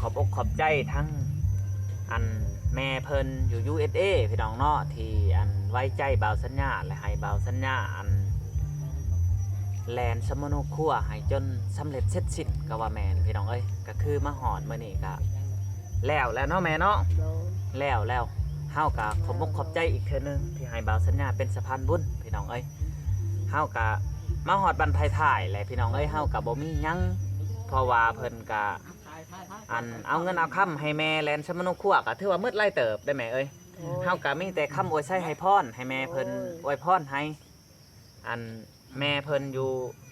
ຂອບອົກຂອບໃຈທັງ ອັນ ແມ່ເພິ່ນຢູ່ ຢູເອສເອ ພີ່ນ້ອງເນາະ ທີ່ ອັນ ໄວ້ໃຈບ່າວສັນຍາ ແລະ ໃຫ້ບ່າວສັນຍາ ອັນ ແລ່ນສຳມະໂນຄົວໃຫ້ຈົນສຳເລັດເສັດສິ້ນ ກໍວ່າແມ່ນ ພີ່ນ້ອງເອີຍ. ກໍຄືມາຮອດມື້ນີ້ກໍແລ້ວແລ້ວເນາະແມ່ເນາະ. ໂດຍ ແລ້ວແລ້ວ ເຮົາກໍຂອບອົກຂອບໃຈອີກເທື່ອໜຶ່ງ ທີ່ໃຫ້ບ່າວສັນຍາເປັນສະພານບຸນ ພີ່ນ້ອງເອີຍ. ເຮົາກໍມາຮອດບັ້ນທ້າຍໆແຫຼະ ພີ່ນ້ອງເອີຍ. ເຮົາກໍບໍ່ມີຫຍັງ ເພາະວ່າເພິ່ນກໍ ອັນ ເອົາເງິນເອົາຄຳໃຫ້ແມ່ແລ່ນສຳມະໂນຄົວ ກໍຖືວ່າໝົດຫຼາຍເຕີບໄດ໋ແມ່ເອີຍ. ໂດຍ ເຮົາກໍມີແຕ່ຄຳອວຍໄຊໃຫ້ພອນ ໃຫ້ແມ່ເພິ່ນ ໂດຍ ອວຍພອນໃຫ້ ອັນ ແມ່ເພິ່ນຢູ່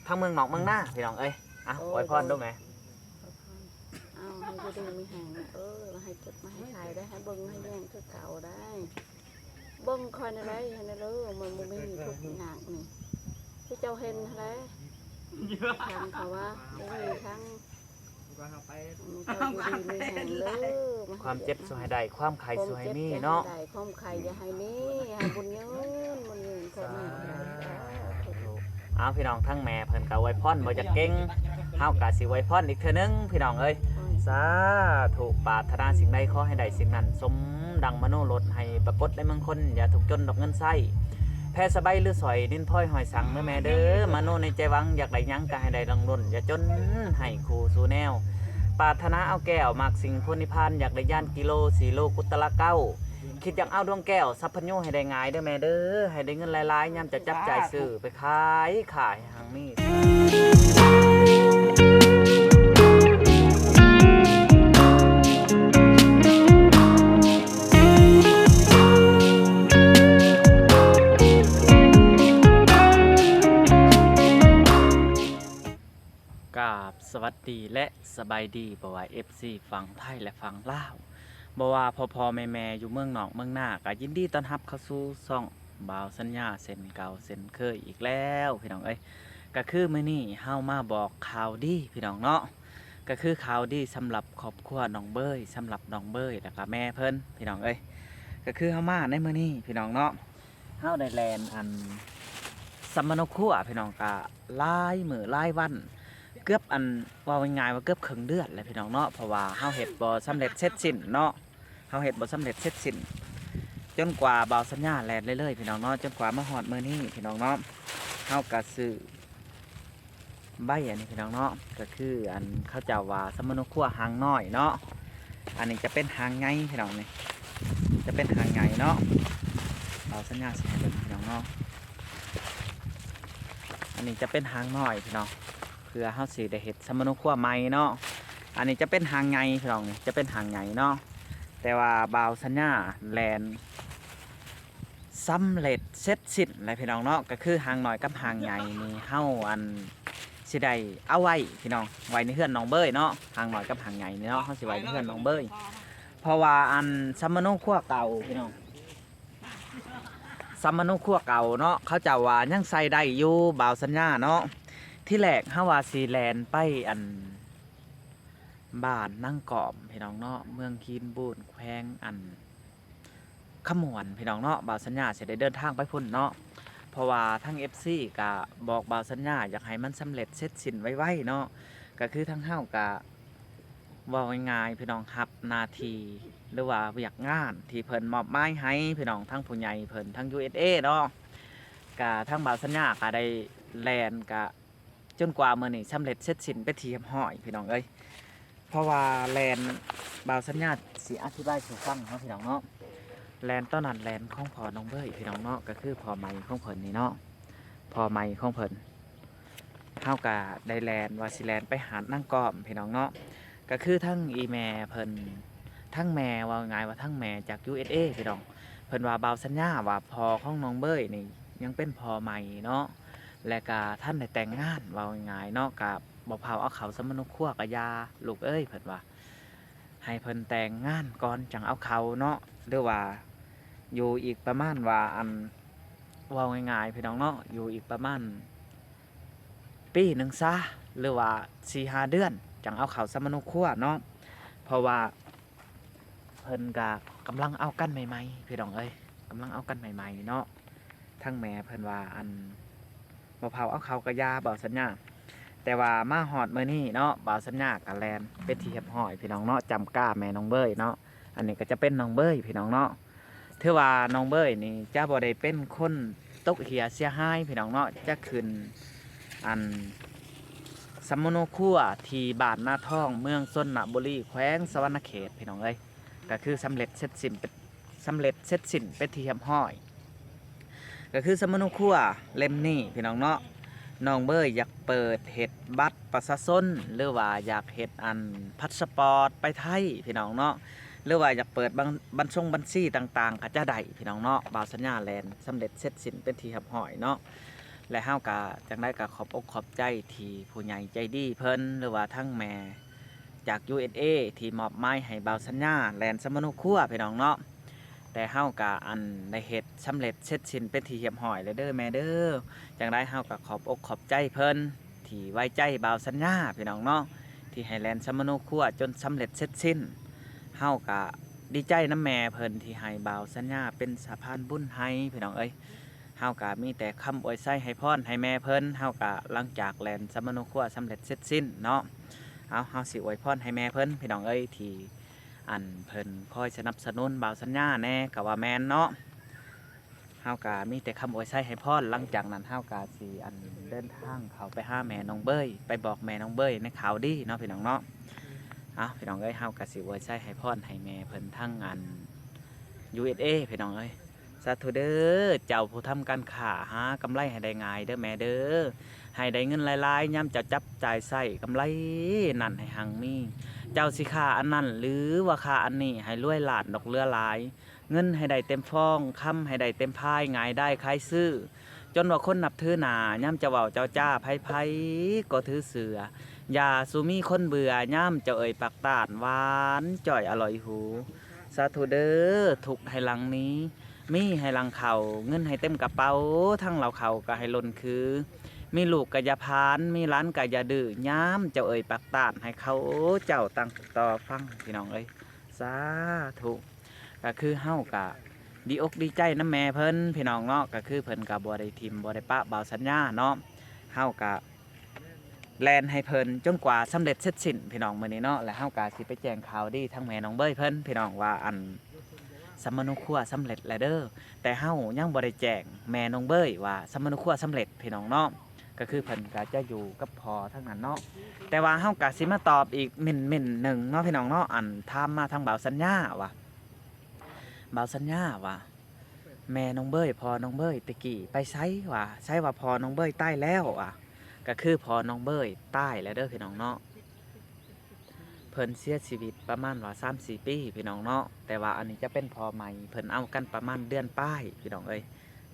ທາງເມືອງນອກເມືອງນາ ພີ່ນ້ອງເອີຍ. ອ່ະ ໂດຍ ອວຍພອນດູແມ່. ໂດຍ ເອົາ ໃຫ້ຢູ່ດີມີແຮງເອີ ໃຫ້ເກັບມາໃຫ້ຂາຍໄດ້ ໃຫ້ເບິ່ງໃຫ້ແຍງຄືເກົ່າໄດ້. ເບິ່ງຂ້ອຍແດ່ເດີ ໃຫ້ແດ່ເດີ ມັນບໍ່ມີທຸກຍາກນີ້ ຄືເຈົ້າເຫັນຫັ້ນແຫຼະ. ທາງເຂົາວ່າບໍ່ມີທາງ ໃຫ້ເຈົ້າຢູ່ດີມີແຮງເດີ ຄວາມເຈັບສູ່ໃຫ້ໄດ້ ຄວາມໄຂ້ສູ່ໃຫ້ມີເນາະ. ຄວາມເຈັບຢ່າໃຫ້ໄດ້ ຄວາມໄຂ້ຢ່າໃຫ້ມີ ໃຫ້ບຸນຍືນ ບຸນຍືນ ສາທຸ. ເອົາ ພີ່ນ້ອງ ທາງແມ່ເພິ່ນກໍອວຍພອນບໍ່ຢາກເກັ່ງ ເຮົາກໍຊິອວຍພອນອີກເທື່ອໜຶ່ງ ພີ່ນ້ອງເອີຍ. ໂອ້ຍ ສາທຸ. ປາດຖະໜາສິ່ງໃດຂໍໃຫ້ໄດ້ສິ່ງນັ້ນ ສົມດັ່ງມະໂນລົດ ໃຫ້ປາກົດໃນເມືອງຄົນ ຢ່າທຸກຈົນດອກເງິນໃຊ້ ແພສະບາຍຫຼືສອຍ ນິນພອຍຫອຍສັງເດີແມ່ເດີ. ມະໂນໃນໃຈຫວັງ ຢາກໄດ້ຫຍັງກໍໃຫ້ໄດ້ດັ່ງລົ້ນ ຢ່າຈົນໃຫ້ຄູ່ສູ່ແນວ. ປາດຖະໜາເອົາແກ້ວ ມັກສິ່ງໂພນິພານ ຢາກໄດ້ຍານກິໂລ ສີ່ໂລກຸດຕະລະເກົ້າ. ຄິດຢາກເອົາດວງແກ້ວສັບພັນຍູໃຫ້ໄດ້ຫງາຍເດີແມ່ເດີ ໃຫ້ໄດ້ເງິນຫຼາຍໆ ຍາມຈະຈັບຈ່າຍຊື້ໄປຂາຍ ຂາຍໃຫ້ຮັ່ງມີ. ກາບສະຫວັດດີ ແລະ ສະບາຍດີ ບໍ່ວ່າເອັຟຊີຝັ່ງໄທ ແລະ ຝັ່ງລາວ ບໍ່ວ່າພໍ່ໆແມ່ໆຢູ່ເມືອງນອກເມືອງນາ ກໍຍິນດີຕ້ອນຮັບເຂົ້າສູ່ຊ່ອງບ່າວສັນຍາເຊັ່ນເກົ່າເຊັ່ນເຄີຍອີກແລ້ວ ພີ່ນ້ອງເອີຍ. ກໍຄືມື້ນີ້ເຮົາມາບອກຂ່າວດີ ພີ່ນ້ອງເນາະ ກໍຄືຂ່າວດີສຳລັບຄອບຄົວນ້ອງເບີຍ ສຳລັບນ້ອງເບີຍ ແລ້ວກໍແມ່ເພິ່ນ ພີ່ນ້ອງເອີຍ. ກໍຄືເຮົາມາໃນມື້ນີ້ ພີ່ນ້ອງເນາະ ເຮົາໄດ້ແລ່ນ ອັນ ສຳມະໂນຄົວ ພີ່ນ້ອງ ກະຫຼາຍມື້ຫຼາຍວັນ ເກືອບ ອັນ ເວົ້າງ່າຍໆວ່າເກືອບເຄິ່ງເດືອນແລ້ວ ພີ່ນ້ອງເນາະ ເພາະວ່າເຮົາເຮັດບໍ່ສຳເລັດເສັດສິ້ນເນາະ ເຮົາເຮັດບໍ່ສຳເລັດເສັດສິ້ນ ຈົນກວ່າບ່າວສັນຍາແລ່ນເລື້ອຍໆ ພີ່ນ້ອງເນາະ ຈົນກວ່າມາຮອດມື້ນີ້ ພີ່ນ້ອງເນາະ. ເຮົາກະຊື້ ໃບອັນນີ້ ພີ່ນ້ອງເນາະ ກໍຄືອັນເຂົາເຈົ້າວ່າສຳມະໂນຄົວຫາງນ້ອຍເນາະ. ອັນນີ້ຈະເປັນຫາງໃຫຍ່ ພີ່ນ້ອງ ນີ້ຈະເປັນຫາງໃຫຍ່ເນາະ ບ່າວສັນຍາຊິໃຫ້ເບິ່ງ ພີ່ນ້ອງເນາະ. ອັນນີ້ຈະເປັນຫາງນ້ອຍ ພີ່ນ້ອງ ເພື່ອເຮົາຊິໄດ້ເຮັດສຳມະໂນຄົວໃໝ່ເນາະ. ອັນນີ້ຈະເປັນຫາງໃຫຍ່ ພີ່ນ້ອງ ນີ້ຈະເປັນຫາງໃຫຍ່ເນາະ ແຕ່ວ່າບ່າວສັນຍາແລ່ນ ສຳເລັດເສັດສິ້ນແລ້ວ ພີ່ນ້ອງເນາະ. ກໍຄືຫາງນ້ອຍກັບຫາງໃຫຍ່ນີ້ ເຮົາ ອັນ ຊິໄດ້ເອົາໄວ້ ພີ່ນ້ອງ ໄວ້ໃນເຮືອນນ້ອງເບີຍເນາະ. ຫາງນ້ອຍກັບຫາງໃຫຍ່ນີ້ເນາະ ເຮົາຊິໄວ້ໃນເຮືອນນ້ອງເບີຍ ເພາະວ່າ ອັນ ສຳມະໂນຄົວເກົ່າ ພີ່ນ້ອງ ສຳມະໂນຄົວເກົ່າເນາະ ເຂົາເຈົ້າວ່າຍັງໃຊ້ໄດ້ຢູ່ ບ່າວສັນຍາເນາະ. ທີແລກເຮົາວ່າຊິແລ່ນໄປ ອັນ ບ້ານນາງກອມ ພີ່ນ້ອງເນາະ ເມືອງຫີນບູນ ແຂວງ ອັນ ຄຳມ່ວນ ພີ່ນ້ອງເນາະ. ບ່າວສັນຍາຊິໄດ້ເດີນທາງໄປພຸ້ນເນາະ ເພາະວ່າທາງເອັຟຊີກະບອກບ່າວສັນຍາຢາກໃຫ້ມັນສຳເລັດເສັດສິ້ນໄວໆເນາະ. ກະຄືທາງເຮົາກະ ເວົ້າງ່າຍໆ ພີ່ນ້ອງ ຮັບໜ້າທີ່ ຫຼືວ່າວຽກງານທີ່ເພິ່ນມອບໝາຍໃຫ້ ພີ່ນ້ອງ ທາງຜູ້ໃຫຍ່ເພິ່ນ ທາງ ຢູເອສເອ ເນາະ. ກະທາງບ່າວສັນຍາກະໄດ້ແລ່ນ ກະ ຈົນກວ່າມື້ນີ້ສຳເລັດເສັດສິ້ນເປັນທີ່ຮຽບຮ້ອຍ ພີ່ນ້ອງເອີຍ. ເພາະວ່າແລ່ນ ບ່າວສັນຍາຊິອະທິບາຍສູ່ຟັງເນາະ ພີ່ນ້ອງເນາະ. ແລ່ນຕອນນັ້ນແລ່ນຂອງພໍ່ນ້ອງເບີຍ ພີ່ນ້ອງເນາະ ກໍຄືພໍ່ໃໝ່ຂອງເພິ່ນນີ້ເນາະ ພໍ່ໃໝ່ຂອງເພິ່ນ. ເຮົາກະໄດ້ແລ່ນວ່າຊິແລ່ນໄປຫາດນາງກອມ ພີ່ນ້ອງເນາະ ກໍຄືທັງອີ່ແມ່ເພິ່ນ ທັງແມ່ ເວົ້າງ່າຍວ່າທັງແມ່ຈາກ ຢູເອສເອ ພີ່ນ້ອງ ເພິ່ນວ່າບ່າວສັນຍາວ່າພໍ່ຂອງນ້ອງເບີຍນີ້ຍັງເປັນພໍ່ໃໝ່ເນາະ ແລະກະທັນໄດ້ແຕ່ງງານ ເວົ້າງ່າຍໆເນາະ ກະບໍ່ພາວເອົາເຂົ້າສຳມະໂນຄົວກະຢ່າລູກເອີຍ ເພິ່ນວ່າໃຫ້ເພິ່ນແຕ່ງງານກ່ອນຈັ່ງເອົາເຂົ້າເນາະ ຫຼືວ່າຢູ່ອີກປະມານວ່າ ອັນ ເວົ້າງ່າຍໆ ພີ່ນ້ອງເນາະ ຢູ່ອີກປະມານ ປີໜຶ່ງຊະ ຫຼືວ່າສີ່ຫ້າເດືອນ ຈັ່ງເອົາເຂົ້າສຳມະໂນຄົວເນາະ ເພາະວ່າເພິ່ນກະກຳລັງເອົາກັນໃໝ່ໆ ພີ່ນ້ອງເອີຍ ກຳລັງເອົາກັນໃໝ່ໆເນາະ. ທາງແມ່ເພິ່ນວ່າ ອັນ ບໍ່ເຜົາເອົາເຂົ້າກະຢ່າ ບ່າວສັນຍາ ແຕ່ວ່າມາຮອດມື້ນີ້ເນາະ ບ່າວສັນຍາກໍແລ່ນເປັນທີ່ຮຽບຮ້ອຍພີ່ນ້ອງເນາະ ຈຳກ້າແມ່ນ້ອງເບີຍເນາະ. ອັນນີ້ກໍຈະເປັນນ້ອງເບີຍພີ່ນ້ອງເນາະ. ຖືວ່ານ້ອງເບີຍນີ້ຈະບໍ່ໄດ້ເປັນຄົນຕົກເຫື່ອເສຍຫາຍພີ່ນ້ອງເນາະ ຈະຂຶ້ນອັນສຳມະໂນຄົວທີ່ບ້ານນາທອງ ເມືອງຊົນນະບູລີ ແຂວງສະຫວັນນະເຂດພີ່ນ້ອງເອີຍ. ກໍຄືສຳເລັດເສັດສິ້ນ ສຳເລັດເສັດສິ້ນເປັນທີ່ຮຽບຮ້ອຍ. ກໍຄືສຳມະໂນຄົວເຫຼັ້ມນີ້ພີ່ນ້ອງເນາະ ນ້ອງເບີຍຢາກເປີດເຮັດບັດປະຊາຊົນ ຫຼືວ່າຢາກເຮັດອັນພາສປອດໄປໄທພີ່ນ້ອງເນາະ ຫຼືວ່າຢາກເປີດບັນ ບັນຊົງບັນຊີຕ່າງໆ ກໍຈະໄດ້ພີ່ນ້ອງເນາະ. ບ່າວສັນຍາແລ່ນສຳເລັດເສັດສິ້ນເປັນທີ່ຮຽບຮ້ອຍເນາະ ແລະ ເຮົາກໍຈັ່ງໃດກໍຂອບອົກຂອບໃຈທີ່ຜູ້ໃຫຍ່ໃຈດີເພິ່ນ ຫຼືວ່າທາງແມ່ ຈາກ ຢູເອສເອ ທີ່ມອບໝາຍໃຫ້ບ່າວສັນຍາແລ່ນສຳມະໂນຄົວພີ່ນ້ອງເນາະ. ແຕ່ເຮົາກະອັນໄດ້ເຮັດສຳເລັດເສັດສິ້ນເປັນທີ່ຮຽບຮ້ອຍແລ້ວເດີແມ່ເດີ. ຈັ່ງໃດເຮົາກະຂອບອົກຂອບໃຈເພິ່ນທີ່ໄວ້ໃຈບ່າວສັນຍາພີ່ນ້ອງເນາະ ທີ່ໃຫ້ແລ່ນສຳມະໂນຄົວຈົນສຳເລັດເສັດສິ້ນ. ເຮົາກະດີໃຈນຳແມ່ເພິ່ນທີ່ໃຫ້ບ່າວສັນຍາເປັນສະພານບຸນໃຫ້ພີ່ນ້ອງເອີຍ. ເຮົາກະມີແຕ່ຄຳອວຍໄຊໃຫ້ພອນໃຫ້ແມ່ເພິ່ນ. ເຮົາກະຫຼັງຈາກແລ່ນສຳມະໂນຄົວສຳເລັດເສັດສິ້ນເນາະ ເອົາ ເຮົາຊິອວຍພອນໃຫ້ແມ່ເພິ່ນພີ່ນ້ອງເອີຍ ທີ່ອັນເພິ່ນຄອຍສະໜັບສະໜູນບ່າວສັນຍາແດ່ ກະວ່າແມ່ນເນາະ. ເຮົາກະມີແຕ່ຄຳອວຍໄຊໃຫ້ພອນ. ຫຼັງຈາກນັ້ນເຮົາກະຊິອັນເດີນທາງເຂົ້າໄປຫາແມ່ນ້ອງເບີຍ ໄປບອກແມ່ນ້ອງເບີຍໃນຂ່າວດີເນາະພີ່ນ້ອງເນາະ. ເອົາ ພີ່ນ້ອງເອີຍ ເຮົາກະຊິອວຍໄຊໃຫ້ພອນໃຫ້ແມ່ເພິ່ນທາງອັນ ຢູເອສເອ ພີ່ນ້ອງເອີຍ. ສາທຸເດີ ເຈົ້າຜູ້ທຳການຄ້າ ຫາກຳໄລໃຫ້ໄດ້ງ່າຍເດີແມ່ເດີ ໃຫ້ໄດ້ເງິນຫຼາຍໆ ຍາມເຈົ້າຈັບຈ່າຍໃຊ້ ກຳໄລນັ້ນໃຫ້ຮັ່ງມີ. ເຈົ້າຊິຄ້າອັນນັ້ນ ຫຼືວ່າຄ້າອັນນີ້ ໃຫ້ລວຍລ້ານດອກເຫຼືອຫຼາຍ. ເງິນໃຫ້ໄດ້ເຕັມຟອງ ຄຳໃຫ້ໄດ້ເຕັມພາຍ ງ່າຍດາຍຂາຍຊື້ ຈົນວ່າຄົນນັບຖືໜ້າ. ຍາມເຈົ້າເວົ້າເຈົ້າຈາ ໃຜໆກໍຖືເຊື່ອ ຢ່າສູ່ມີຄົນເບື່ອ ຍາມເຈົ້າເອີ່ຍປາກຕ້ານ ຫວານຈ້ອຍອະລ່ອຍຫູ. ສາທຸເດີ ທຸກໃຫ້ຫຼັ່ງໜີ ມີໃຫ້ຫຼັ່ງເຂົ້າ ເງິນໃຫ້ເຕັມກະເປົາ ທັງເຫຼົ່າເຂົ້າກໍໃຫ້ລົ້ນຄື. ມີລູກກໍຢ່າຜານ ມີຫຼານກໍຢ່າດື້ ຍາມເຈົ້າເອີ່ຍປາກຕ້ານ ໃຫ້ເຂົາເຈົ້າຕັ້ງຕໍ່ຟັງ ພີ່ນ້ອງເອີຍ. ສາທຸ. ກໍຄືເຮົາກໍດີອົກດີໃຈນຳແມ່ເພິ່ນ ພີ່ນ້ອງເນາະ ກໍຄືເພິ່ນກໍບໍ່ໄດ້ຖິ້ມບໍ່ໄດ້ປະບ່າວສັນຍາເນາະ. ເຮົາກໍ ແລ່ນໃຫ້ເພິ່ນຈົນກວ່າສຳເລັດເສັດສິ້ນພີ່ນ້ອງມື້ນີ້ເນາະ ແລະ ເຮົາກະຊິໄປແຈ້ງຂ່າວດີທາງແມ່ນ້ອງເບີຍເພິ່ນພີ່ນ້ອງວ່າ ອັນສຳມະໂນຄົວສຳເລັດແລ້ວເດີ. ແຕ່ເຮົາຍັງບໍ່ໄດ້ແຈ້ງແມ່ນ້ອງເບີຍວ່າສຳມະໂນຄົວສຳເລັດພີ່ນ້ອງເນາະ ກໍຄືເພິ່ນກະຈະຢູ່ກັບພໍ່ທາງນັ້ນເນາະ. ແຕ່ວ່າເຮົາກະຊິມາຕອບອີກເມັ້ນໆໜຶ່ງເນາະພີ່ນ້ອງເນາະ ອັນຖາມມາທາງບ່າວສັນຍາວ່າ ບ່າວສັນຍາວ່າ ແມ່ນ້ອງເບີຍ ພໍ່ນ້ອງເບີຍແຕ່ກີ້ໄປໃສຫວາ? ໃສວ່າພໍ່ນ້ອງເບີຍຕາຍແລ້ວຫວາ? ກະຄືພໍ່ນ້ອງເບີຍຕາຍແລ້ວເດີພີ່ນ້ອງເນາະ ເພິ່ນເສຍຊີວິດປະມານວ່າສາມສີ່ປີພີ່ນ້ອງເນາະ. ແຕ່ວ່າອັນນີ້ຈະເປັນພໍ່ໃໝ່ ເພິ່ນເອົາກັນປະມານເດືອນປາຍພີ່ນ້ອງເອີຍ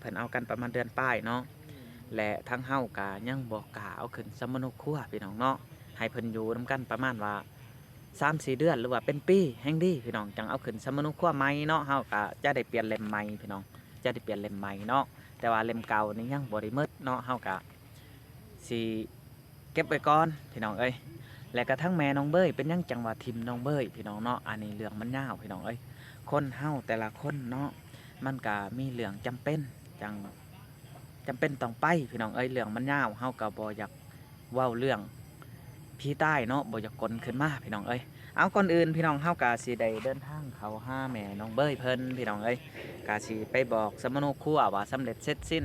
ເພິ່ນເອົາກັນປະມານເດືອນປາຍເນາະ. ແລະ ທາງເຮົາກະຍັງບໍ່ກ້າເອົາຂຶ້ນສຳມະໂນຄົວພີ່ນ້ອງເນາະ ໃຫ້ເພິ່ນຢູ່ນຳກັນປະມານວ່າ ສາມສີ່ເດືອນ ຫຼືວ່າເປັນປີແຮ່ງດີພີ່ນ້ອງ ຈັ່ງເອົາຂຶ້ນສຳມະໂນຄົວໃໝ່ເນາະ. ເຮົາກະຈະໄດ້ປ່ຽນເຫຼັ້ມໃໝ່ພີ່ນ້ອງ ຈະໄດ້ປ່ຽນເຫຼັ້ມໃໝ່ເນາະ ແຕ່ວ່າເຫຼັ້ມເກົ່ານີ້ຍັງບໍ່ໄດ້ໝົດເນາະ ເຮົາກະຊິເກັບໄວ້ກ່ອນພີ່ນ້ອງເອີຍ. ແລະກະທັງແມ່ນ້ອງເບີຍ ເປັນຫຍັງຈັ່ງວ່າຖິ້ມນ້ອງເບີຍພີ່ນ້ອງເນາະ ອັນນີ້ເລື່ອງມັນຍາວພີ່ນ້ອງເອີຍ. ຄົນເຮົາແຕ່ລະຄົນເນາະ ມັນກະມີເລື່ອງຈຳເປັນ ຈັ່ງ ຈຳເປັນຕ້ອງໄປພີ່ນ້ອງເອີຍ ເລື່ອງມັນຍາວ ເຮົາກໍບໍ່ຢາກເວົ້າເລື່ອງຜີຕາຍເນາະ ບໍ່ຢາກກົນຂຶ້ນມາພີ່ນ້ອງເອີຍ. ເອົາ ກ່ອນອື່ນພີ່ນ້ອງ ເຮົາກໍຊິໄດ້ເດີນທາງເຂົ້າຫາແມ່ນ້ອງເບີຍເພິ່ນພີ່ນ້ອງເອີຍ ກໍຊິໄປບອກສຳມະໂນຄົວວ່າສຳເລັດເສັດສິ້ນ.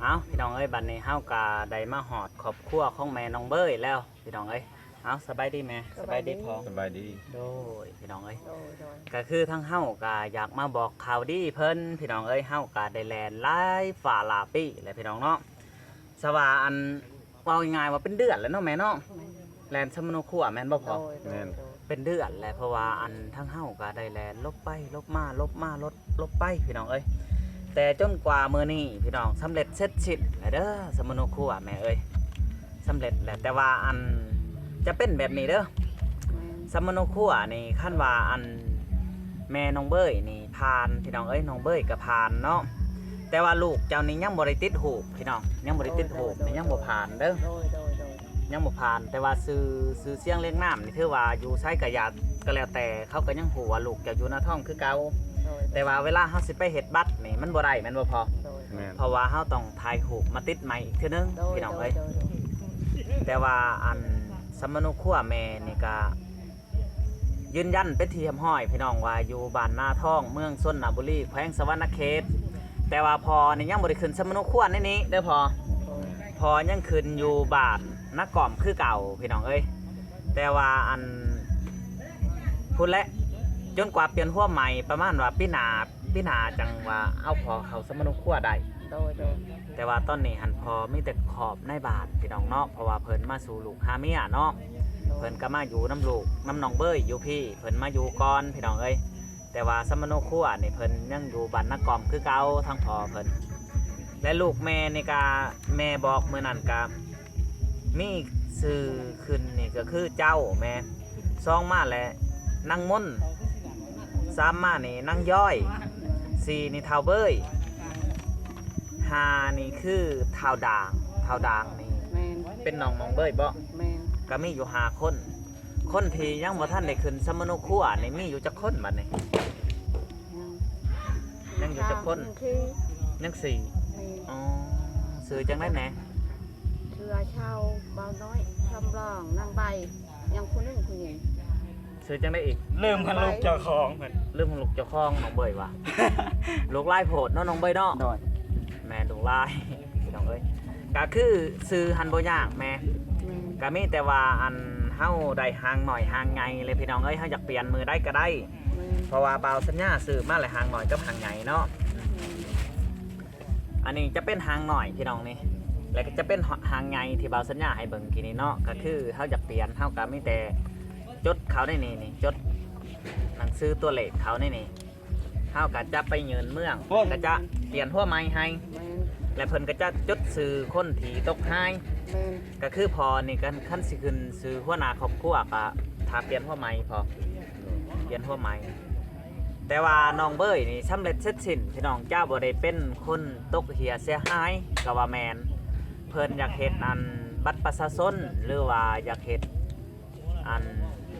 ເອົາ ພີ່ນ້ອງເອີຍ ບັດນີ້ເຮົາກໍໄດ້ມາຮອດຄອບຄົວຂອງແມ່ນ້ອງເບີຍແລ້ວ ພີ່ນ້ອງເອີຍ. ເອົາ ສະບາຍດີແມ່. ສະບາຍດີພໍ່. ສະບາຍດີ. ໂດຍ ພີ່ນ້ອງເອີຍ ໂດຍ ໂດຍ ກໍຄືທາງເຮົາກໍຢາກມາບອກຂ່າວດີເພິ່ນ ພີ່ນ້ອງເອີຍ. ເຮົາກໍໄດ້ແລ່ນຫຼາຍຟ້າຫຼາຍປີແລ້ວ ພີ່ນ້ອງເນາະ ສະວ່າອັນ ເວົ້າງ່າຍໆວ່າເປັນເດືອນແລ້ວເນາະແມ່ເນາະ ແມ່ນ ແລ່ນສຳມະໂນຄົວແມ່ນບໍ່ພໍ່? ໂດຍ ໂດຍ ແມ່ນ ໂດຍ ເປັນເດືອນແລ້ວ ເພາະວ່າອັນທາງເຮົາກໍໄດ້ແລ່ນຫຼົບໄປຫຼົບມາ ຫຼົບມາຫຼົບ ຫຼົບໄປ ພີ່ນ້ອງເອີຍ. ແຕ່ຈົນກວ່າມື້ນີ້ ພີ່ນ້ອງ ສຳເລັດເສັດສິ້ນແລ້ວເດີ ສຳມະໂນຄົວແມ່ເອີຍ ສຳເລັດແລ້ວ. ແຕ່ວ່າອັນຈະເປັນແບບນີ້ເດີ ແມ່ນ ສຳມະໂນຄົວນີ້ ຄັນວ່າອັນແມ່ນ້ອງເບີຍນີ້ຜ່ານ ພີ່ນ້ອງເອີຍ ນ້ອງເບີຍກໍຜ່ານເນາະ ແຕ່ວ່າລູກເຈົ້ານີ້ຍັງບໍ່ໄດ້ຕິດຮູບ ພີ່ນ້ອງ ຍັງບໍ່ໄດ້ຕິດຮູບ ໂດຍ ໂດຍ ນີ້ຍັງບໍ່ຜ່ານເດີ ໂດຍ ໂດຍ ໂດຍ ຍັງບໍ່ຜ່ານ. ແຕ່ວ່າຊື່ ຊື່ສຽງລຽງນາມນີ້ ຖືວ່າຢູ່ໃສກໍຢ່າ ກໍແລ້ວແຕ່ ເຂົາກໍຍັງຮູ້ວ່າລູກເຈົ້າຢູ່ໃນທ້ອງຄືເກົ່າ ໂດຍ ແຕ່ວ່າເວລາເຮົາຊິໄປເຮັດບັດນີ້ ມັນບໍ່ໄດ້ແມ່ນບໍ່ພໍ່? ໂດຍ ແມ່ນ ເພາະວ່າເຮົາຕ້ອງຖ່າຍຮູບມາຕິດໃໝ່ອີກເທື່ອໜຶ່ງ ໂດຍ ພີ່ນ້ອງເອີຍ ໂດຍ ໂດຍ ແຕ່ວ່າອັນສຳມະໂນຄົວແມ່ນີ້ກະຢືນຢັນເປັນທີ່ຮຽບຮ້ອຍ ພີ່ນ້ອງ ວ່າຢູ່ບ້ານນາທອງ ເມືອງຊົນນະບູລີ ແຂວງສະຫວັນນະເຂດ. ແຕ່ວ່າພໍ່ນີ້ຍັງບໍ່ໄດ້ຂຶ້ນສຳມະໂນຄົວໃນນີ້ເດີ້ພໍ່. ພໍ່ຍັງຂຶ້ນຢູ່ບ້ານນາກອມຄືເກົ່າ ພີ່ນ້ອງເອີຍ. ແຕ່ວ່າອັນ ພຸ້ນແຫຼະ ຈົນກວ່າປ່ຽນຫົວໃໝ່ ປະມານວ່າປີໜ້າ ປີໜ້າຈັ່ງວ່າເອົາພໍ່ເຂົ້າສຳມະໂນຄົວໄດ້. ໂດຍ ໂດຍ. ແຕ່ວ່າຕອນນີ້ຫັ້ນພໍ່ມີແຕ່ຄອບໃນບ້ານ ພີ່ນ້ອງເນາະ ເພາະວ່າເພິ່ນມາສູ່ລູກຫາເມຍເນາະ. ໂດຍ. ເພິ່ນກໍມາຢູ່ນຳລູກນຳນ້ອງເບີຍຢູ່ພີ້ ເພິ່ນມາຢູ່ກ່ອນ ພີ່ນ້ອງເອີຍ. ແຕ່ວ່າສຳມະໂນຄົວນີ້ເພິ່ນຍັງຢູ່ບ້ານນາກອມຄືເກົ່າ ທາງພໍ່ເພິ່ນ. ແລະລູກແມ່ນີ້ກະ ແມ່ບອກມື້ນັ້ນກະ ມີຊື່ຂຶ້ນນີ້ກໍຄືເຈົ້າແມ່ ສອງມາແລ້ວນາງມົນ ສາມມານີ້ນາງຍ້ອຍ ສີ່ນີ້ທ້າວເບີຍ ຫ້ານີ້ຄືທ້າວດາງ. ທ້າວດາງນີ້ ແມ່ນ ເປັນນ້ອງນ້ອງເບີຍບໍ່? ແມ່ນ. ກໍມີຢູ່ຫ້າຄົນ. ຄົນທີ່ຍັງບໍ່ທັນໄດ້ຂຶ້ນສຳມະໂນຄົວນີ້ມີຢູ່ຈັກຄົນບັດນີ້? ຍັງ ຍັງຢູ່ຈັກຄົນ? ຍັງສີ່ ຍັງສີ່. ແມ່ນ. ອໍ ຊື່ຈັ່ງໃດແດ່? ເສືອເຊົາ ບ່າວນ້ອຍ ຊຳລອງ ນາງໃບ ຍັງຜູ້ໜຶ່ງຜູ້ຍິງ. ຊື່ຈັ່ງໃດອີກ? ລືມຫັ້ນລູກເຈົ້າຂອງເພິ່ນ. ລືມລູກເຈົ້າຂອງ ນ້ອງເບີຍວ່າ ລູກຫຼາຍໂພດເນາະ ນ້ອງເບີຍເນາະ. ໂດຍ. ແມ່ນ ລູກຫຼາຍ ພີ່ນ້ອງເອີຍ. ກໍຄືຊື່ຫັ້ນບໍ່ຍາກແມ່. ແມ່ນ. ກໍມີແຕ່ວ່າອັນເຮົາໄດ້ຮ່າງນ້ອຍຮ່າງໃຫຍ່ເລີຍ ພີ່ນ້ອງເອີຍ. ເຮົາຢາກປ່ຽນມື້ໃດກໍໄດ້. ແມ່ນ. ເພາະວ່າບ່າວສັນຍາຊື້ມາແລ້ວ ຮ່າງນ້ອຍກັບຮ່າງໃຫຍ່ເນາະ. ແມ່ນ. ອັນນີ້ຈະເປັນຮ່າງນ້ອຍ ພີ່ນ້ອງນີ້ ແລ້ວກໍຈະເປັນຮ່າງໃຫຍ່ທີ່ບ່າວສັນຍາໃຫ້ເບິ່ງກີ້ນີ້ເນາະ. ກໍຄືເຮົາຢາກປ່ຽນ ເຮົາກໍມີແຕ່ຈົດເຂົ້າໃນນີ້ນີ້ ຈົດໜັງສືຕົວເລກເຂົ້າໃນນີ້ ເຮົາກໍຈະໄປຍື່ນເມືອງ ໂອ້ຍ ກໍຈະປ່ຽນຫົວໃໝ່ໃຫ້. ແມ່ນ. ແລະເພິ່ນກໍຈະຈົດຊື່ຄົນທີ່ຕົກຫາຍ. ແມ່ນ. ກໍຄືພໍ່ນີ້ ຄັນ ຄັນຊິຂຶ້ນຊື່ຫົວໜ້າຄອບຄົວ ກໍຖ້າປ່ຽນຫົວໃໝ່ ພໍ່ ປ່ຽນຫົວໃໝ່. ແຕ່ວ່ານ້ອງເບີຍນີ້ສຳເລັດເສັດສິ້ນ ພີ່ນ້ອງ ຈະບໍ່ໄດ້ເປັນຄົນຕົກເຫື່ອເສຍຫາຍກໍວ່າແມ່ນ. ເພິ່ນຢາກເຮັດອັນບັດປະຊາຊົນ ຫຼືວ່າຢາກເຮັດອັນ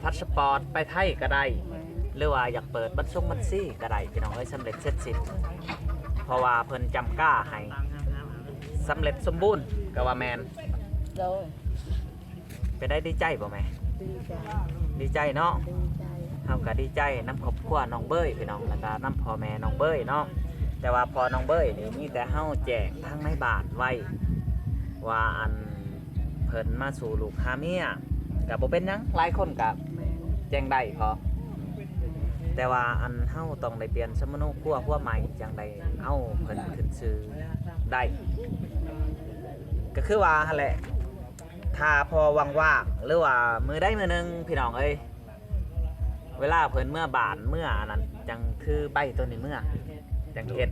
ພາສປອດໄປໄທກໍໄດ້ ແມ່ນ. ຫຼືວ່າຢາກເປີດບັນຊົງບັນຊີກໍໄດ້ ພີ່ນ້ອງເອີຍ ສຳເລັດເສັດສິ້ນ ເພາະວ່າເພິ່ນຈຳກາໃຫ້ສຳເລັດສົມບູນກໍວ່າແມ່ນ. ໂດຍ. ເປັນໄດ້ ດີໃຈບໍ່ແມ່? ດີໃຈ. ດີໃຈເນາະ. ດີໃຈ. ເຮົາກໍດີໃຈນຳຄອບຄົວນ້ອງເບີຍ ພີ່ນ້ອງ ແລ້ວກໍນຳພໍ່ແມ່ນ້ອງເບີຍເນາະ. ແຕ່ວ່າພໍ່ນ້ອງເບີຍນີ້ ມີແຕ່ເຮົາແຈ້ງທາງໃນບ້ານໄວ້ວ່າ ອັນ ເພິ່ນມາສູ່ລູກຫາເມຍ ກໍບໍ່ເປັນຫຍັງ ຫຼາຍຄົນກໍ ແມ່ນ ແຈ້ງໄດ້ພໍ. ແຕ່ວ່າ ອັນ ເຮົາຕ້ອງໄດ້ປ່ຽນສຳມະໂນຄົວຫົວໃໝ່ ຈັ່ງໄດ້ເອົາເພິ່ນຂຶ້ນຊື່ໄດ້. ກໍຄືວ່າຫັ້ນແຫຼະ ຖ້າພໍວ່າງໆ ຫຼືວ່າມື້ໃດມື້ໜຶ່ງ ພີ່ນ້ອງເອີຍ ເວລາເພິ່ນເມືອບ້ານເມືອອັນນັ້ນ ຈັ່ງຖືໃບໂຕນີ້ເມືອ ຈັ່ງເຮັດ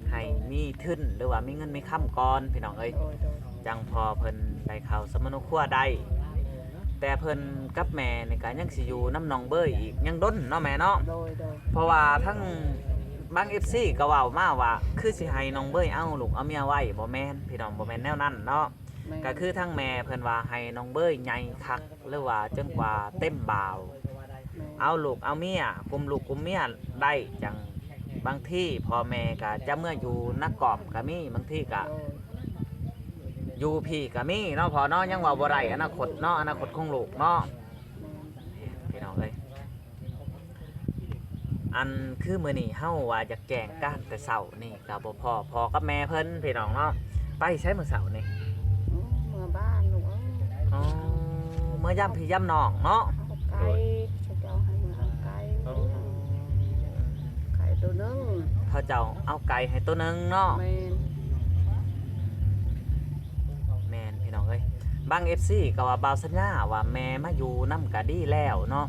ໃຫ້ມີທຶນ ຫຼືວ່າມີເງິນມີຄຳກ່ອນ ພີ່ນ້ອງເອີຍ. ໂດຍ ໂດຍ. ຈັ່ງພໍເພິ່ນໄດ້ເຂົ້າສຳມະໂນຄົວໄດ້. ແຕ່ເພິ່ນກັບແມ່ນີ້ກໍຍັງຊິຢູ່ນຳນ້ອງເບີຍອີກ ຍັງດົນເນາະແມ່ເນາະ. ໂດຍ ໂດຍ. ເພາະວ່າທັງບາງເອັຟຊີກໍເວົ້າມາວ່າ ຄືຊິໃຫ້ນ້ອງເບີຍເອົາລູກເອົາເມຍໄວ້. ບໍ່ແມ່ນ ພີ່ນ້ອງ ບໍ່ແມ່ນແນວນັ້ນເນາະ. ແມ່ນ. ກໍຄືທາງແມ່ເພິ່ນວ່າໃຫ້ນ້ອງເບີຍໃຫຍ່ຄັກ ຫຼືວ່າຈົນກວ່າເຕັມບ່າວ ແມ່ນ ເອົາລູກເອົາເມຍ ກຸມລູກກຸມເມຍໄດ້. ຈັ່ງບາງທີພໍ່ແມ່ກໍຈະເມືອຢູ່ນາກອມກໍມີ ບາງທີກໍ ໂດຍ ຢູ່ພີ້ກໍມີເນາະພໍ່ເນາະ. ຍັງເວົ້າບໍ່ໄດ້ອະນາຄົດເນາະ ອະນາຄົດຂອງລູກເນາະ. ແມ່ນ. ພີ່ນ້ອງເອີຍ ອັນ ຄືມື້ນີ້ເຮົາວ່າຢາກແຈ້ງການແຕ່ເຊົ້ານີ້ ກໍບໍ່ພໍ້ພໍ່ກັບແມ່ເພິ່ນ ພີ່ນ້ອງເນາະ. ໄປໃສມື້ເຊົ້ານີ້? ໂອ້ ເມືອບ້ານລູກເອີຍ. ອໍ ເມືອຢາມພີ່ຢາມນ້ອງເນາະ. ເອົາໄກ່ ເຂົາເຈົ້າໃຫ້ເມືອເອົາໄກ່. ອໍ ໄກ່ໂຕໜຶ່ງ ເຂົາເຈົ້າເອົາໄກ່ໃຫ້ໂຕໜຶ່ງເນາະ. ແມ່ນ. ແມ່ນ ພີ່ນ້ອງເອີຍ. ບາງເອັຟຊີກໍວ່າບ່າວສັນຍາວ່າແມ່ມາຢູ່ນຳກໍດີແລ້ວເນາະ.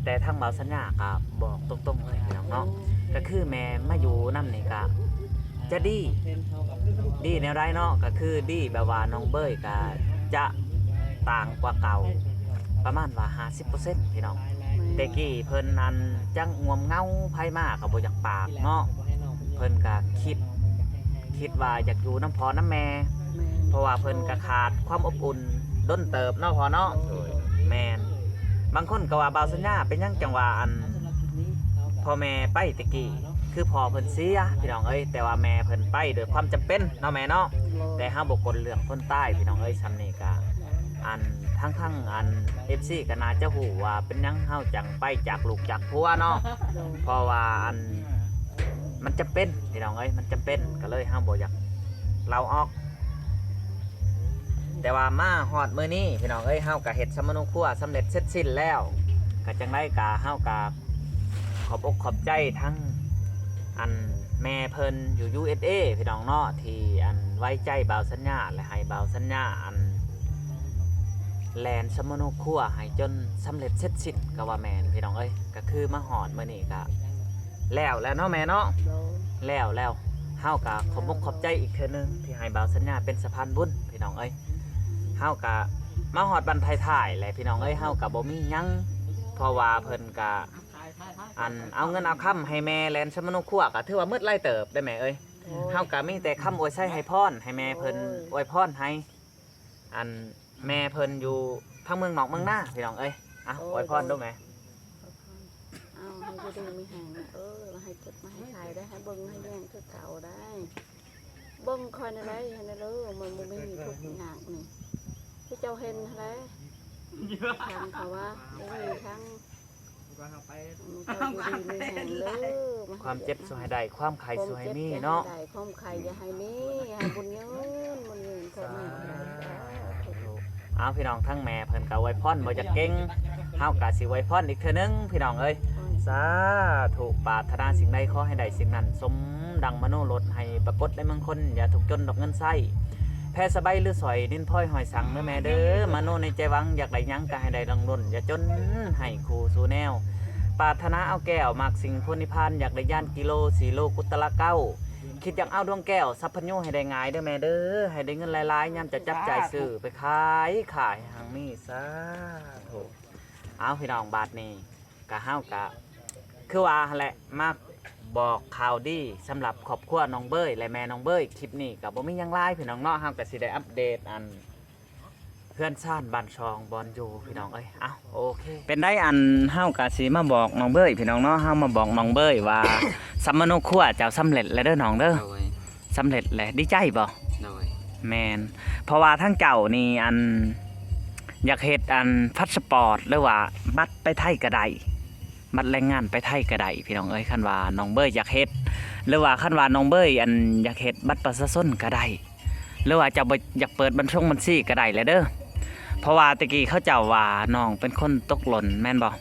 ແຕ່ທາງບ່າວສັນຍາກໍບອກຕົງໆເລີຍ ພີ່ນ້ອງເນາະ ກໍຄືແມ່ມາຢູ່ນຳນີ້ກໍຈະດີ. ດີແນວໃດເນາະ? ກໍຄືດີແບບວ່ານ້ອງເບີຍກໍຈະຕ່າງກວ່າເກົ່າ ປະມານວ່າຫ້າສິບເປີເຊັນ ພີ່ນ້ອງ. ແມ່ນ. ແຕ່ກີ້ເພິ່ນນັ້ນຈັກງ່ວມເຫງົາ ໃຜມາກໍບໍ່ຢາກປາກເນາະ. ເພິ່ນກໍຄິດ ຄິດວ່າຢາກຢູ່ນຳພໍ່ນຳແມ່. ແມ່ນ. ເພາະວ່າເພິ່ນກໍຂາດຄວາມອົບອຸ່ນດົນເຕີບເນາະພໍ່ເນາະ. ໂດຍ. ແມ່ນ. ບາງຄົນກໍວ່າ ບ່າວສັນຍາ ເປັນຫຍັງຈັ່ງວ່າ ອັນ ພໍ່ແມ່ໄປແຕ່ກີ້ ຄືພໍ່ເພິ່ນເສຍ ພີ່ນ້ອງເອີຍ ແຕ່ວ່າແມ່ເພິ່ນໄປດ້ວຍຄວາມຈຳເປັນເນາະແມ່ເນາະ. ໂດຍ. ແຕ່ເຮົາບໍ່ກົນເລື່ອງຄົນຕາຍ ພີ່ນ້ອງເອີຍ. ສ່ຳນີ້ກໍ ອັນ ທັງໆ ອັນ ເອັຟຊີ ກໍໜ້າຈະຮູ້ວ່າເປັນຫຍັງເຮົາຈັ່ງໄປຈາກລູກຈາກຜົວເນາະ ໂດຍ ເພາະວ່າ ອັນ ມັນຈຳເປັນ ພີ່ນ້ອງເອີຍ ມັນຈຳເປັນ ກໍເລີຍເຮົາບໍ່ຢາກເລົ່າອອກ. ແຕ່ວ່າມາຮອດມື້ນີ້ ພີ່ນ້ອງເອີຍ ເຮົາກໍເຮັດສຳມະໂນຄົວສຳເລັດເສັດສິ້ນແລ້ວ ກໍຈັ່ງໃດກໍເຮົາກໍຂອບອົກຂອບໃຈທັງ ອັນ ແມ່ເພິ່ນຢູ່ ຢູເອສເອ ພີ່ນ້ອງເນາະ ທີ່ ອັນ ໄວ້ໃຈບ່າວສັນຍາ ແລະ ໃຫ້ບ່າວສັນຍາ ອັນ ແລ່ນສຳມະໂນຄົວໃຫ້ຈົນສຳເລັດເສັດສິ້ນກໍວ່າແມ່ນ ພີ່ນ້ອງເອີຍ ກໍຄືມາຮອດມື້ນີ້ກໍ ແລ້ວແລ້ວເນາະແມ່ເນາະ ໂດຍ ແລ້ວແລ້ວ ເຮົາກໍຂອບອົກຂອບໃຈອີກເທື່ອໜຶ່ງ ທີ່ໃຫ້ບ່າວສັນຍາເປັນສະພານບຸນ ພີ່ນ້ອງເອີຍ ເຮົາກໍມາຮອດບັ້ນທ້າຍໆ ແຫຼະ ພີ່ນ້ອງເອີຍ ເຮົາກໍບໍ່ມີຫຍັງ ເພາະວ່າເພິ່ນກໍ ອັນ ເອົາເງິນເອົາຄຳໃຫ້ແມ່ແລ່ນສຳມະໂນຄົວ ກໍຖືວ່າໝົດຫຼາຍເຕີບໄດ໋ແມ່ເອີຍ ໂດຍ ເຮົາກໍມີແຕ່ຄຳອວຍໄຊໃຫ້ພອນ ໃຫ້ແມ່ເພິ່ນ ໂດຍ ອວຍພອນໃຫ້ ອັນ ແມ່ເພິ່ນຢູ່ທາງເມືອງນອກເມືອງນາ ພີ່ນ້ອງເອີຍ ເອົາ ໂດຍ ອວຍພອນດູແມ່ ໂດຍ ເອົາ ໃຫ້ຢູ່ດີມີແຮງເອີ ໃຫ້ເຈັບມາໃຫ້ໄຂ້ໄດ້ ໃຫ້ເບິ່ງໃຫ້ແຍງຄືເກົ່າໄດ້ ເບິ່ງຂ້ອຍແດ່ໄດ໋ ໃຫ້ແດ່ເດີ ມັນບໍ່ມີທຸກຍາກນີ້ ຄືເຈົ້າເຫັນຫັ້ນແຫຼະ ທາງເຂົາວ່າບໍ່ມີທາງ ຄວາມເຈັບສູ່ໃຫ້ໄດ້ ຄວາມໄຂ້ສູ່ໃຫ້ມີເນາະ ຄວາມເຈັບຢ່າໃຫ້ໄດ້ ຄວາມໄຂ້ຢ່າໃຫ້ມີ ໃຫ້ບຸນຍືນ ບຸນຍືນ ສາທຸ ເອົາ ພີ່ນ້ອງ ທັງແມ່ເພິ່ນກໍອວຍພອນບໍ່ຢາກເກັ່ງ ເຮົາກໍຊິອວຍພອນອີກເທື່ອໜຶ່ງ ພີ່ນ້ອງເອີຍ ໂອ້ຍ ສາທຸ ປາດຖະໜາສິ່ງໃດຂໍໃຫ້ໄດ້ສິ່ງນັ້ນ ສົມດັ່ງມະໂນລົດ ໃຫ້ປາກົດໃນເມືອງຄົນ ຢ່າທຸກຈົນດອກເງິນໃຊ້ ແພສະບາຍຫຼືສອຍ ດິນພອຍຫອຍສັງເດີແມ່ເດີ ມະໂນໃນໃຈຫວັງ ຢາກໄດ້ຫຍັງກໍໃຫ້ໄດ້ດັ່ງລົ້ນ ຢ່າຈົນໃຫ້ຄູ່ສູ່ແນວ ປາດຖະໜາເອົາແກ້ວ ມັກສິ່ງໂພນິພານ ຢາກໄດ້ຍານກິໂລ ສີໂລກຸດຕະລະເກົ້າ ຄິດຢາກເອົາດວງແກ້ວ ສັບພັນຍູ ໃຫ້ໄດ້ຫງາຍເດີແມ່ເດີ ໃຫ້ໄດ້ເງິນຫຼາຍໆ ຍາມຈະຈັບຈ່າຍຊື້ໄປຂາຍ ຂາຍໃຫ້ຮັ່ງມີ ສາທຸ ເອົາ ພີ່ນ້ອງ ບາດນີ້ ກະເຮົາກະຄືວ່າຫັ້ນແຫຼະ ມາບອກຂ່າວດີສຳລັບຄອບຄົວນ້ອງເບີຍ ແລະ ແມ່ນ້ອງເບີຍ ຄລິບນີ້ກະບໍ່ມີຫຍັງຫຼາຍພີ່ນ້ອງເນາະ ເຮົາກະຊິໄດ້ອັບເດດອັນເຮືອນຊານບ້ານຊ່ອງບ່ອນຢູ່ພີ່ນ້ອງເອີຍ ເອົ້າ ໂອເຄ ເປັນໃດ ອັນເຮົາກະຊິມາບອກນ້ອງເບີຍພີ່ນ້ອງເນາະ ເຮົາມາບອກນ້ອງເບີຍວ່າ ສຳມະໂນຄົວເຈົ້າສຳເລັດແລ້ວເດີນ້ອງເດີ ໂດຍ ສຳເລັດແລ້ວ ດີໃຈບໍ່? ໂດຍ ແມ່ນ ເພາະວ່າທາງເຈົ້ານີ້ ອັນ ຢາກເຮັດ ອັນ ພາສປອດ ຫຼືວ່າບັດໄປໄທກໍໄດ້ ບັດແຮງງານໄປໄທກໍໄດ້ ພີ່ນ້ອງເອີຍ ຄັນວ່ານ້ອງເບີຍຢາກເຮັດ ຫຼືວ່າຄັນວ່ານ້ອງເບີຍ ອັນ ຢາກເຮັດບັດປະຊາຊົນກໍໄດ້ ຫຼືວ່າເຈົ້າບໍ່ຢາກເປີດບັນຊົງບັນຊີກໍໄດ້ແຫຼະເດີ ເພາະວ່າແຕ່ກີ້ເຂົາເຈົ້າວ່ານ້ອງເປັນຄົນຕົກຫຼົ່ນແມ່ນບໍ່?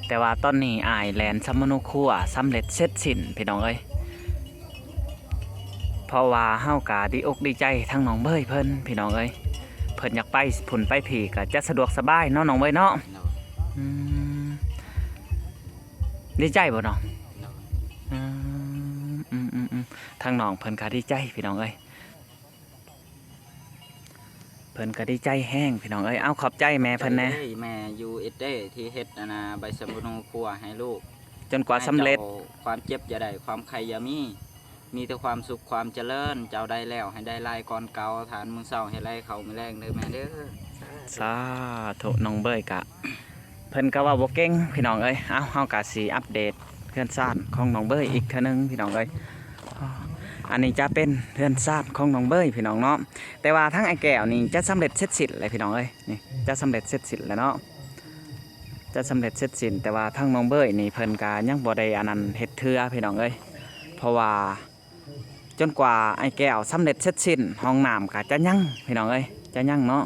ແຕ່ວ່າຕອນນີ້ອ້າຍແລ່ນສຳມະໂນຄົວສຳເລັດເສັດສິ້ນ ພີ່ນ້ອງເອີຍ ເພາະວ່າເຮົາກະດີອົກດີໃຈທັງນ້ອງເບີຍເພິ່ນ ພີ່ນ້ອງເອີຍ ເພິ່ນຢາກໄປພຸ້ນໄປພີ້ ກະຈະສະດວກສະບາຍເນາະນ້ອງເບີຍເນາະ ໂດຍ ອືມ ດີໃຈບໍ່ນ້ອງ? ໂດຍ ອືມ ອືມໆໆ ທາງນ້ອງເພິ່ນກະດີໃຈ ພີ່ນ້ອງເອີຍ ເພິ່ນກໍດີໃຈແຮງພີ່ນ້ອງເອີຍ ເອົາ ຂອບໃຈແມ່ເພິ່ນແດ່ ໃຈເລີຍ ແມ່ ຢູເອສເອ ທີ່ເຮັດອັນນ່າ ໃບສຳມະໂນຄົວໃຫ້ລູກ ຈົນກວ່າສຳເລັດ ໃຫ້ເຈົ້າຄວາມເຈັບຢ່າໄດ້ ຄວາມໄຂ້ຢ່າມີ ມີແຕ່ຄວາມສຸກຄວາມຈະເລີນ ເຈົ້າໄດ້ແລ້ວໃຫ້ໄດ້ຫຼາຍກ່ອນເກົ່າ ທານມື້ເຊົ້າໃຫ້ໄຫຼເຂົ້າມື້ແລງເດີແມ່ເດີ ສາທຸ ນ້ອງເບີຍກະ ເພິ່ນກໍເວົ້າບໍ່ເກັ່ງພີ່ນ້ອງເອີຍ ເອົ້າ ເຮົາກໍຊິອັບເດດເຮືອນຊານຂອງນ້ອງເບີຍອີກເທື່ອໜຶ່ງພີ່ນ້ອງເອີຍ ອັນນີ້ຈະເປັນເຮືອນຊານຂອງນ້ອງເບີຍພີ່ນ້ອງເນາະ ແຕ່ວ່າທາງອ້າຍແກ້ວນີ້ຈະສຳເລັດເສັດສິ້ນແລ້ວພີ່ນ້ອງເອີຍ ນີ້ຈະສຳເລັດເສັດສິ້ນແລ້ວເນາະ ຈະສຳເລັດເສັດສິ້ນ ແຕ່ວ່າທາງນ້ອງເບີຍນີ້ເພິ່ນກໍຍັງບໍ່ໄດ້ອັນນັ້ນເຮັດເທື່ອພີ່ນ້ອງເອີຍ ເພາະວ່າ ຈົນກວ່າອ້າຍແກ້ວສຳເລັດເສັດສິ້ນ ຫ້ອງນ້ຳກໍຈະຍັງພີ່ນ້ອງເອີຍ ຈະຍັງເນາະ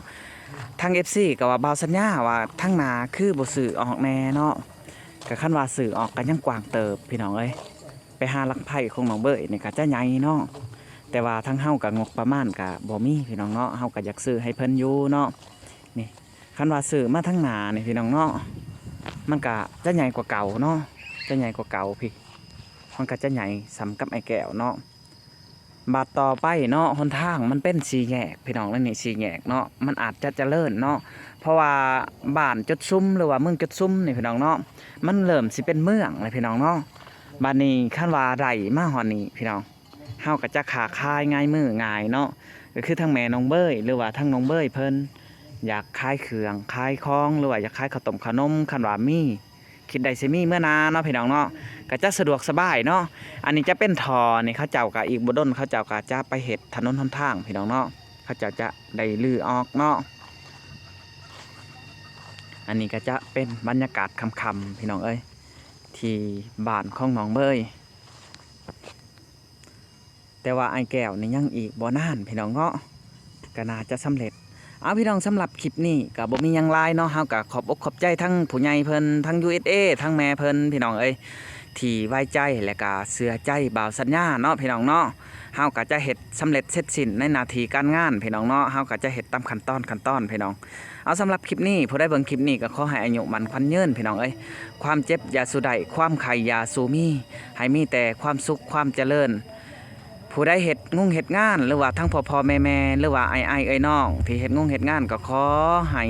ທາງເອັຟຊີກໍວ່າ ບ່າວສັນຍາວ່າທາງໜ້າຄືບໍ່ຊື້ອອກແດ່ເນາະ ກໍຄັນວ່າຊື້ອອກກໍຍັງກວ້າງເຕີບພີ່ນ້ອງເອີຍ ໄປຫາຫຼັກໄພຂອງນ້ອງເບີຍນີ້ກໍຈະໃຫຍ່ເນາະ ແຕ່ວ່າທາງເຮົາກໍງົບປະມານກໍບໍ່ມີພີ່ນ້ອງເນາະ ເຮົາກໍຢາກຊື້ໃຫ້ເພິ່ນຢູ່ເນາະ ນີ້ ຄັນວ່າຊື້ມາທາງໜ້ານີ້ພີ່ນ້ອງເນາະ ມັນກະຈະໃຫຍ່ກວ່າເກົ່າເນາະ ຈະໃຫຍ່ກວ່າເກົ່າພີ້ ມັນກະຈະໃຫຍ່ສ່ຳກັບອ້າຍແກ້ວເນາະ ບາດຕໍ່ໄປເນາະ ຫົນທາງມັນເປັນສີ່ແຍກພີ່ນ້ອງ ແລະນີ້ສີ່ແຍກເນາະ ມັນອາດຈະຈະເລີນເນາະ ເພາະວ່າບ້ານຈຸດຊຸມ ຫຼືວ່າເມືອງຈຸດຊຸມນີ້ພີ່ນ້ອງເນາະ ມັນເລີ່ມຊິເປັນເມືອງແລ້ວພີ່ນ້ອງເນາະ ບາດນີ້ຄັນວ່າໄດ້ມາຮອດນີ້ພີ່ນ້ອງ ເຮົາກໍຈະຄ້າຂາຍງ່າຍມືງ່າຍເນາະ ກໍຄືທັງແມ່ນ້ອງເບີຍ ຫຼືວ່າທັງນ້ອງເບີຍເພິ່ນ ຢາກຂາຍເຄື່ອງຂາຍຂອງ ຫຼືວ່າຢາກຂາຍເຂົ້າຕົ້ມເຂົ້າໜົມ ຄັນວ່າມີ ຄິດໄດ້ຊິມີເມື່ອໜ້າເນາະພີ່ນ້ອງເນາະ ກໍຈະສະດວກສະບາຍເນາະ ອັນນີ້ຈະເປັນທໍ່ນີ້ ເຂົາເຈົ້າກໍອີກບໍ່ດົນ ເຂົາເຈົ້າກໍຈະໄປເຮັດຖະໜົນຫົນທາງພີ່ນ້ອງເນາະ ເຂົາເຈົ້າຈະໄດ້ຮື້ອອກເນາະ ອັນນີ້ກໍຈະເປັນບັນຍາກາດຄ່ຳໆ ພີ່ນ້ອງເອີຍ ທີ່ບ້ານຂອງນ້ອງເບີຍ. ແຕ່ວ່າອ້າຍແກ້ວນີ້ຍັງອີກບໍ່ນານ ພີ່ນ້ອງເນາະ ກໍໜ້າຈະສຳເລັດ. ເອົາ ພີ່ນ້ອງ ສຳລັບຄລິບນີ້ກໍບໍ່ມີຫຍັງຫຼາຍເນາະ, ເຮົາກໍຂອບອົກຂອບໃຈທັງຜູ້ໃຫຍ່ເພິ່ນ ທັງ ຢູເອສເອ ທັງແມ່ເພິ່ນ ພີ່ນ້ອງເອີຍ ທີ່ໄວ້ໃຈ ແລະກະເຊື່ອໃຈບ່າວສັນຍາເນາະ ພີ່ນ້ອງເນາະ. ເຮົາກໍຈະເຮັດສຳເລັດເສັດສິ້ນໃນໜ້າທີ່ການງານ ພີ່ນ້ອງເນາະ, ເຮົາກໍຈະເຮັດຕາມຂັ້ນຕອນ ຂັ້ນຕອນ ພີ່ນ້ອງ. ເອົາ ສຳລັບຄລິບນີ້ ຜູ້ໃດເບິ່ງຄລິບນີ້ກໍຂໍໃຫ້ອາຍຸໝັ້ນຂວັນຍືນ ພີ່ນ້ອງເອີຍ, ຄວາມເຈັບຢ່າສູ່ໄດ້ ຄວາມໄຂ້ຢ່າສູ່ມີ, ໃຫ້ມີແຕ່ຄວາມສຸກຄວາມຈະເລີນ. ຜູ້ໃດເຮັດງຸງເຮັດງານ ຫຼືວ່າທັງພໍ່ໆແມ່ໆ ຫຼືວ່າອ້າຍໆເອື້ອຍນ້ອງ ທີ່ເຮັດງຸງເຮັດງານ ກໍຂໍໃຫ້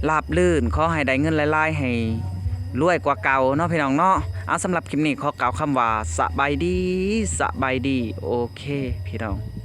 ລາບລື່ນ, ຂໍໃຫ້ໄດ້ເງິນຫຼາຍໆ ໃຫ້ລວຍກວ່າເກົ່າເນາະ ພີ່ນ້ອງເນາະ. ເອົາ ສຳລັບຄລິບນີ້ຂໍກ່າວຄຳວ່າ ສະບາຍດີ ສະບາຍດີ. ໂອເຄ ພີ່ນ້ອງ.